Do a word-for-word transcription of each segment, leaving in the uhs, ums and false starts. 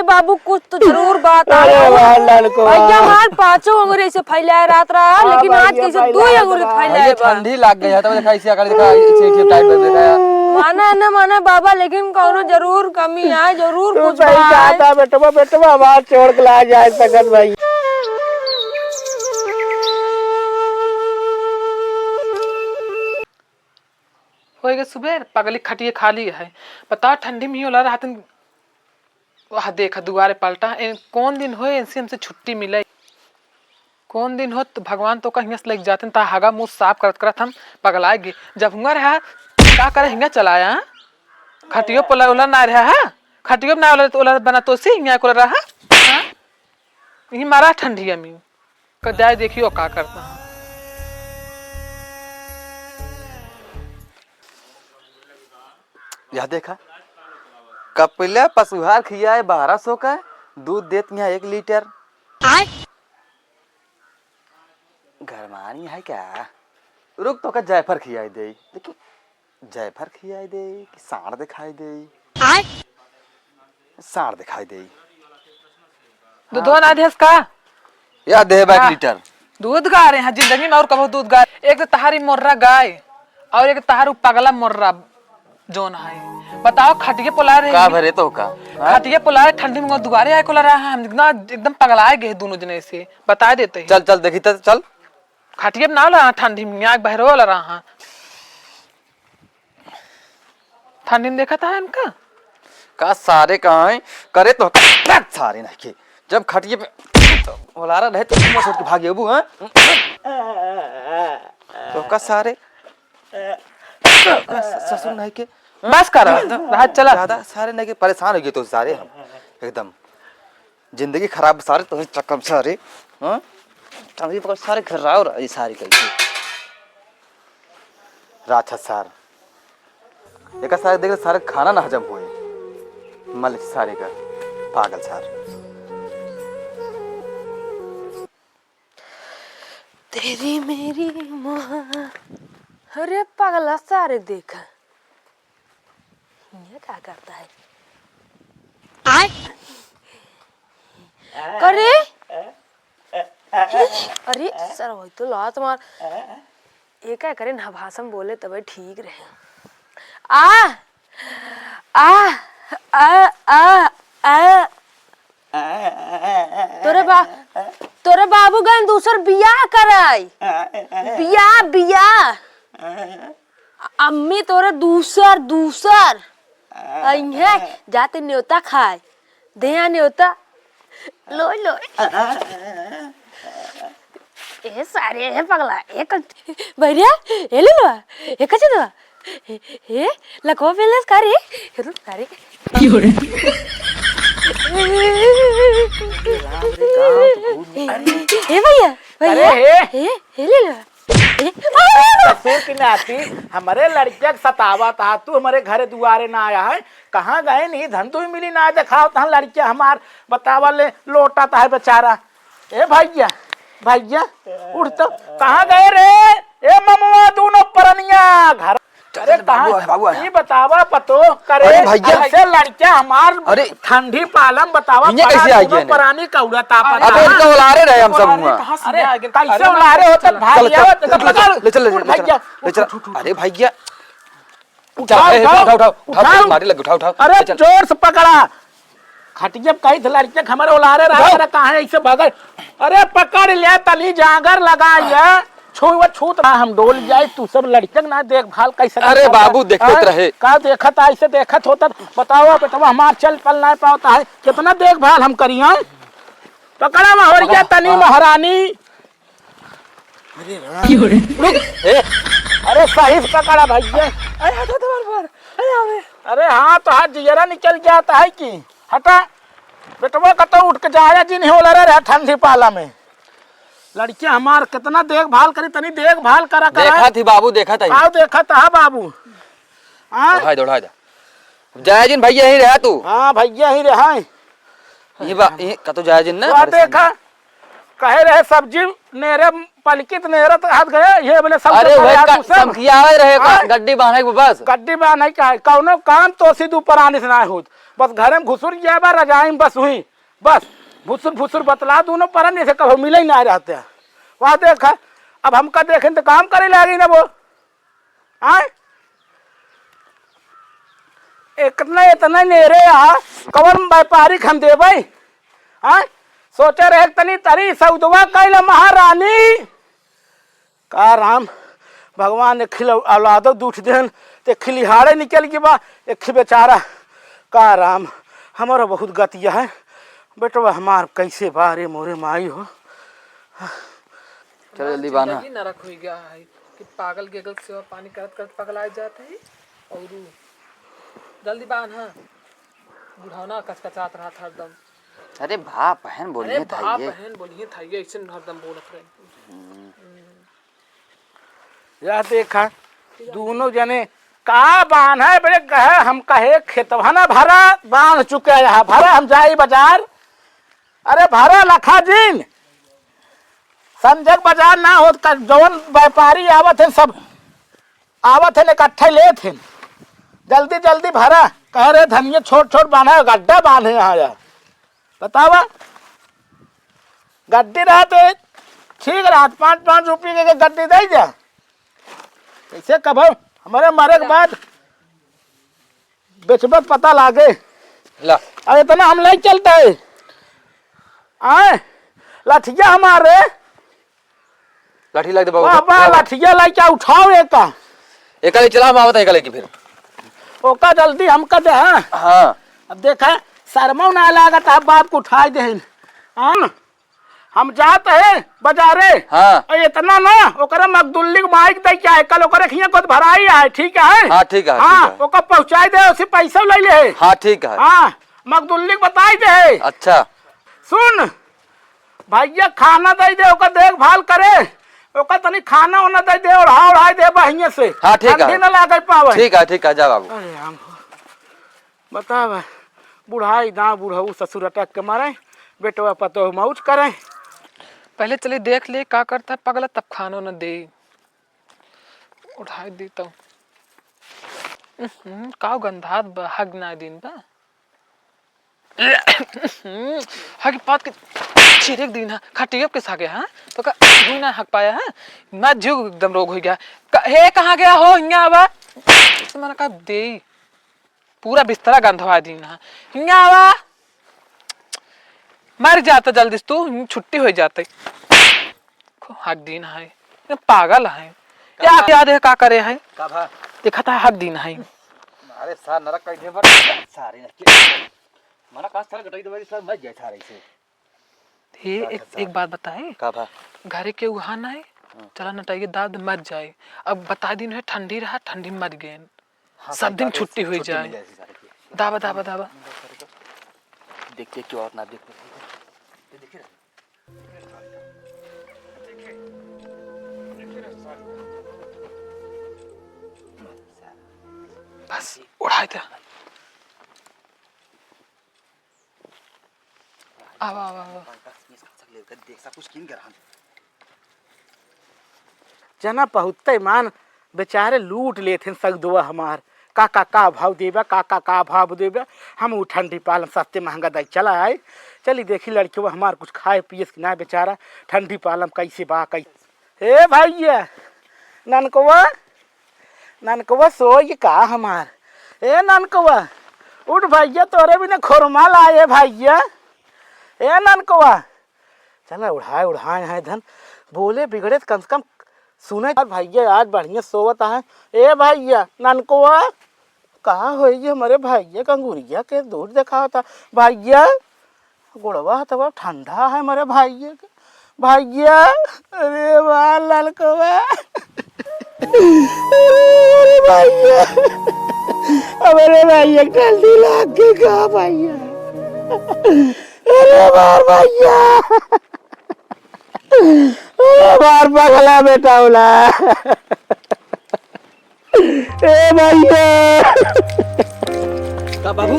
बाबू, कुछ तो जरूर बात अरे है। वाह, लड़को। भैया, हमार पाँचों अंगुरी ऐसे फैलाए रहत रहा, हाँ, लेकिन आज भैया, कैसे फैलाए दो अंगुरी रहत रहा। फैलाए भैया, बा। ठंडी लाग गई है, तो देखा, इसे अगर देखा, इसे, इसे टाइट कर देखा। माना न माना बाबा, लेकिन कौनो जरूर कमी है, जरूर तू कुछ सही बा। कहा था, बेटवा, बेटवा, आवाज छोड़ के ला जाए सकत भाई। होएगा सुबेर, पगली खटिए खाली है। बताओ, ठंडी में ही होला रहत। वह देखा दुआरे पलटा, इन कौन दिन होए इनसे हमसे छुट्टी मिले? कौन दिन हो तो भगवान तो कहीं से लेके जाते, ता हगा मुंह साफ करत करत हम पगलाए गे। जब हुआ रहा, का करे हिंगा चलाया, हाँ? खटियो पोला ओला ना रहा, हाँ? खटियो ना ओला, ओला बना तो सी हिंगा कोला रहा, हाँ? यही मारा ठंडी अमी। कर जाए देखियो का करता है। यह देखा, कपिला पशुहार खियाए बारह सौ का, दूध देत यहाँ एक लीटर। आय। गरमानी है क्या? रुक, तो का जायफर खियाई दे। देखी, जायफर खियाई दे कि साँड़ दिखाई दे? आय। साँड़ दिखाई दे। दूधवा ना देस का? या दे बा एक हाँ। लीटर। दूध गा रहे हैं जिंदगी में, और कबो दूध गा। एक तो तहारी मोर्रा गाय और एक तहारू पगला मोर्रा जोन है। बताओ, खटिए पोला रहे का हैं। भरे तो का? हाँ? खटिए पोला रहे, ठंडी में दुआरे आए कोला रहा, हम एकदम, एकदम पगलाए गए दोनों जने से। बता देते हैं। चल, चल, देखी तो, चल। खटिए ना ला, ठंडी में आग बहरो वाला रहा। ठंडी में देखा था इनका? का सारे का है? करे तो का सारे नहीं के। जब खटिए पे ओलारा रहे तो तुम सोच के भागे अबू, हाँ? तो का सारे? का ससुर नहीं के? बस कर, एकदम रहा चला। ज्यादा सारे नहीं के परेशान हो गए तो सारे हम एकदम। जिंदगी खराब सारे तोहरे चक्कर में सारे, हाँ? चांदी पकड़ सारे घर राव रही सारे कैसे। राक्षस सार। एका सारे देख ले सारे खाना ना हजम होए। मलिक सारे का पागल सार। तेरी मेरी मोह-, अरे पगला सारे देख। ये का करता है? आय। करे? अरे, सर, वही तो लात मार। एका करे ना भाषा में बोले तबे ठीक रहे। आ, आ, आ, आ, आ। तोरे बा-, तोरे बाबू गए दूसर बियाह कराई। बियाह, बियाह। अम्मी तोरे दूसर, दूसर। अइहे जाते न्योता खाए। दे आ न्योता। लोय, लोय। ए सारे, ए पगला, ए कल-, भैरिया, ए ले लो, ए कचे दो। ए, ए, लको पेलेस का रे? ए रुक, का रे? की हो रे? ए भैया, भैया, अरे, ए? ए, ए ले लो। ए, ससुर की नाती, हमरे लड़किया के सतावत हा, तू हमरे घरे दुआरे ना आया है, कहाँ गए नहीं, धन तू ही मिली ना देखावत हा, लड़किया हमार बतावा ले लोटत है बेचारा। ए भैया, भैया, उठ तो, कहाँ गए रे? ए ममवा, दूनो परनिया, घर, चल, अरे चल, बाबू कहाँ? है, बाबू है। ई बतावा पतो करे, अरे भैया। ऐसे लड़किया हमार अरे ठंडी पालम बतावा, इन्हें पड़ा कैसे आ दूनो गया ने? परानी कौड़ा तापत अबे है। इनका उलारे रहे हम सब हुआ। कहाँ से अरे, आ गए? कैसे अरे, उलारे होते चल, भाई चल, आवत, चल, चल, चल, ले चल, ले उठ चल, ले चल, भैया। ले चल। उठ, उठ, उठ, अरे भैया। उठाओ, चल, ए, उठाओ, उठाओ, उठाओ, उठाओ, उठाओ। मारे लग, उठाओ, उठाओ, अरे ले चल। जोर से पकड़ा। खटिया पे कई थे लड़के के हमरे ओलारे रहा, उठाओ। अरे कहाँ है इसे भगल? अरे पकड़ ले तली जागर लगा ये। छुआ छूत रहा हम डोल जाए, तू सब लड़के के ना देखभाल कैसे अरे करता बाबू, है? देखत हाँ? रहे। का देखत है, ऐसे देखत होता? बताओ बेटवा, हमार चल पल ना पावता है, कितना देखभाल हम करिए? पकड़ा महोरिया पकड़ा, तनी हाँ। महारानी। अरे राम। रुक। ए, अरे सही से पकड़ा भैया। अरे हटा तो बार बार। अरे आवे। अरे हाँ, तो हाथ जियरा निकल जाता है कि? हटा। बेटवा का तो उठ के जाया जी नहीं होला रे, रे ठंडी पाला में। लड़कियां हमार कितना देखभाल करी, तनी देखभाल करा करा। देखा थी बाबू, देखा था। आओ देखा था बाबू। हाँ? दौड़ाई, दौड़ाई दा। जाया जिन भैया यहीं रहा तू। हाँ भैया यहीं रहा। ये बा, ये का तो जाया जिन ना। वाह, देखा, कहे रहे सब्जी नेरे पलकित नेरे तो हाथ गए, ये बोले सब अरे तो वही यार का, तू सब। समखियावे रहे का, हाँ? गड्डी बांधे के बस। गड्डी बांधे का है, कौनो काम तो सिद्ध ऊपर आने से ना होत। बस घरे में घुसुर जाए बा, रजाई में बस हुई, बस फुसुर फुसुर बतला दूनो परन, जैसे कभो मिले ही ना रहते। वह देख, अब हमका देखें तो काम करे लागी ना वो। आय, इतना, इतना नेरे आ, कवन व्यापारी क हम देबै? आय, सोचे रहे तनी तरी सौदवा कैल महारानी। का राम, भगवान एक खिल औलादो दूठ देहन, ते खिलिहाड़े निकल गई बा, एक खि बेचारा। का राम, हमारा बहुत गतिया है, बेटवा हमार कैसे बा रे मोरे माई हो। चलो जल्दी बान्हा। जिंदगी नरक होइ गया है कि पागल गेगल सेवा पानी करत करत पगलाए जात है। और जल्दी बान्हा, बुढ़ौना कचकचात रहत हरदम। अरे भा बहन अरे बोलिए था भा ये। बहन बोलिए था ये, ऐसे हरदम बोलत रहे। हम्म। हम्म। या देखा, दोनों जने का बान्हे बड़े कहे, हम कहे खेतवा ना भरा, बान्ह चुके यहाँ भरा, हम जाई बाजार। अरे भरा लखा जिन, संजय बाजार ना होत का, जौन व्यापारी आवत है सब आवत है इकट्ठे लेत है, जल्दी जल्दी भरा। कह रहे धनिया छोट छोट बान्हे, गड्ढा बान्हे यहाँ यार, बतावा। गड्डी रहत है, ठीक रहत, पाँच पाँच रुपये के गड्डी दे जा। कैसे कभो हमारे मरे के बाद बेचबत पता लागे। ला। अब इतना हम ले चलते हैं। आए, लठिया हमारे। लाठी लाग दे बाबू। बाबा, लाठिया लाइके उठाओ एका। एका ले चला, हम आवत है एका लेके फिर। ओका जल्दी हमका दे, हाँ। हाँ। अब देखा, शर्मो ना लागत, अब बाप को उठाई देहिन। हाँ, हम जात है बाजारे। हाँ। और इतना ना, ओकरे मगदुल्ली के माइक दे के आए, कल ओकरे खिया को भराई है, ठीक है? हाँ, ठीक है, हाँ, ठीक है। ओका पहुँचाई दे, उसे पैसा ले ले। हाँ, ठीक है। हाँ, मगदुल्ली के बताई दे। अच्छा। सुन, भैया खाना दे दे, ओकर देखभाल करे, ओकर तनी खाना ओना दे दे, ओढ़ा ओढ़ाई दे बढ़िया से। हाँ, ठीक है। ठंडी ना लागे पावे। ठीक है, ठीक है, जा बाबू। अरे राम हो। बतावा, बुढ़ाई दाँव बुढ़ऊ ससुर अटक के मरे, बेटवा पतोह मौज करे। पहले चली देख ले का करता है पगला, तब खानो न दे। उठाई दी तो। उहुं, का गंधात बा, हग ना दिन बा। हग पात के चिरिक दिन है, खटियब के सागे, हाँ? तो का हुई ना हग पाया है? मैं जीव एकदम रोग हो गया। क-, हे, कहाँ गया हो? हियाँ आवा। तो मैंने कहा, दे, पूरा बिस्तरा गंधवा दिन है। हियाँ आवा। मर जाता जल्दी से तू, छुट्टी हो जाते। हक दिन है, ये पागल है। का या भा? क्या देख का करे है? का भा? देखा था हक दिन है। अरे सार नरक कह दे बट सारे नरक। मना का सार गटाई दे बट सार मर जाए सारे से। ये सार एक, खा एक सार। बात बताए। का भा? घरे के उहा ना है, हाँ। चला नटाइए दाद मर जाए। अब बता दिन है ठंडी रहा, ठंडी मर गए। हाँ, सब दिन छुट्टी हुई जाए। दाबा, दाबा, दाबा। देख, देख, क्यों और ना देख, देख, देख, देख, देख। बस, उड़ाए दे। आवा, आवा, आवा। जना बहुते मान बेचारे लूट लेत हैं सौदवा हमार। का, का, का भाव देबा, का, का, का भाव देबा। हम उ ठंडी पालन सस्ते महंगा दई चला आए। चली देखी लड़कियों हमार कुछ खाए पिए कि ना बेचारा ठंडी पालन कैसे बा, कैसे। हे भैया, ननकवा, ननकवा सोई का हमार? ए ननकवा, उठ भैया, तोरे बिना खोरमा लाए भैया। ए ननकवा, चला उढ़ाए, उढ़ाए हैं धन, बोले बिगड़े त कम से कम सुने। भैया आज बढ़िया सोवत है। ए भैया, ननकवा, का होई हमरे भैया के अंगुरिया के दूर देखावता? भैया, गोड़वा हथवा ठंडा है हमरे भैया के। भैया, अरे वाह ललकवा। अरे, अरे भैया, हमरे भैया के ठंडी लाग के का भैया? अरे मार भैया, अरे मार पगला बेटा होला। ए भैया। का बाबू?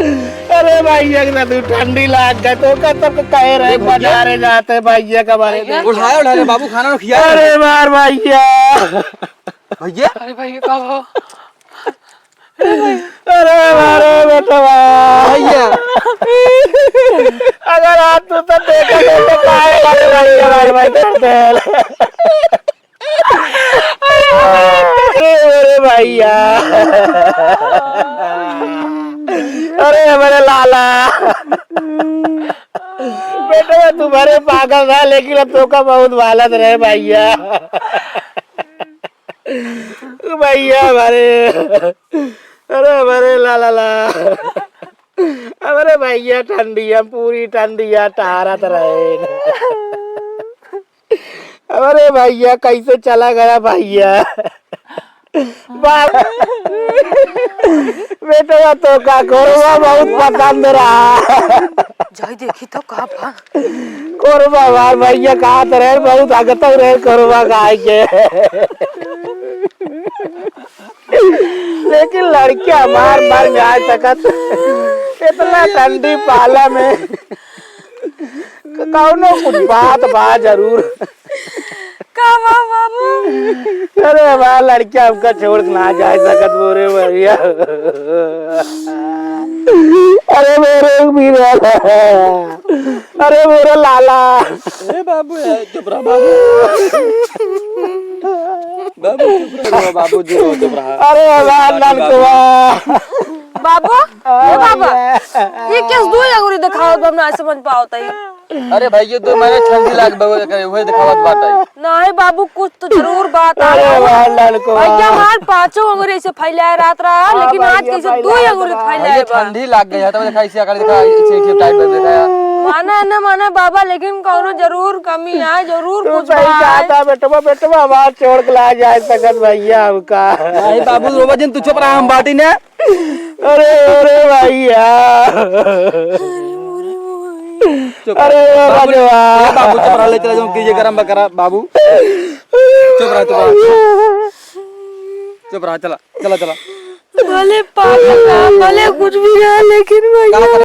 अरे भैया के ना तू ठंडी लाग गए तो का तब कहे रहे अरे भैया। बाजारे जाते भैया का बारे में। भैया। उठाए, उठाए बाबू, खाना खिया। अरे मार भैया। भैया? अरे भैया का हो? अरे हमारे बेटवा। भैया। अगर आज तू तो देखा तो, तो काहे बारे भैया, भाई, भाई, कर दे। अरे, अरे भैया। अरे हमारे लाला। बेटवा तुम्हारे पागल रहा, लेकिन अब तोका बहुत भालत रहे भैया। भैया हमारे, अरे हमारे ला ला ला, अरे भैया ठंडिया, पूरी ठंडिया टहरत रहे। अरे भैया कैसे चला गया भैया? बाप, बेटवा तोका गोरवा बहुत पसंद रहा। जाई देखी तो का बा। कोरबा हमार भैया कहत रहे, बहुत आगत रहे कोरबा खाए के। लेकिन लड़किया हमार मर ना सकत। इतना ठंडी पाला में कौनो कुछ बात बा जरूर। का बा बाबू? अरे हमार लड़किया हमका छोड़ के ना जाए सकत मोरे भैया। अरे मोरे वीरा, अरे मोरे लाला। ए बाबू, ए, चुप रह बाबू। बाबू चुप रह, बाबू जी, चुप रह। अरे हमार ननकवा। बाबू, ए बाबा, ये केस दो अंगुरी देखावत बा, हम ना समझ पावत है। अरे भाई, ये दो महीने ठंडी लाग बा, करे, वही देखावत बात है। नहीं बाबू, कुछ तो जरूर बात है। अरे वाह, लड़को। भैया, हमार पांचों अंगुरी ऐसे फैलाए रहत रहा, हाँ, लेकिन आज भैया, कैसे दो फैलाए अंगुरी रहा। फैलाए भैया, बा। ठंडी लाग गई है, तो देखा इसे अकड़ देखा, इसे, इसे टाइट कर देखा। माना है ना माना बाबा, लेकिन कौनो जरूर कमी है, जरूर तू कुछ सही बा। कहा था बेटवा, बेटवा, हमार छोड़ के ला जाए सकत भैया हमका। नहीं बाबू, रोवा जिन, तू चुप रहा, हम बाटी ने। अरे, अरे भैया। चुप अरे, रहा। बाबू, राजवा। ए बाबू, चुप रहा, ले चला जाऊं, कीजिए गरम बकरा, बाबू। चुप रहा, चुप रहा। चुप रहा, चला, चला, चला। भले पागल रहा, भले कुछ भी रहा, लेकिन भैया।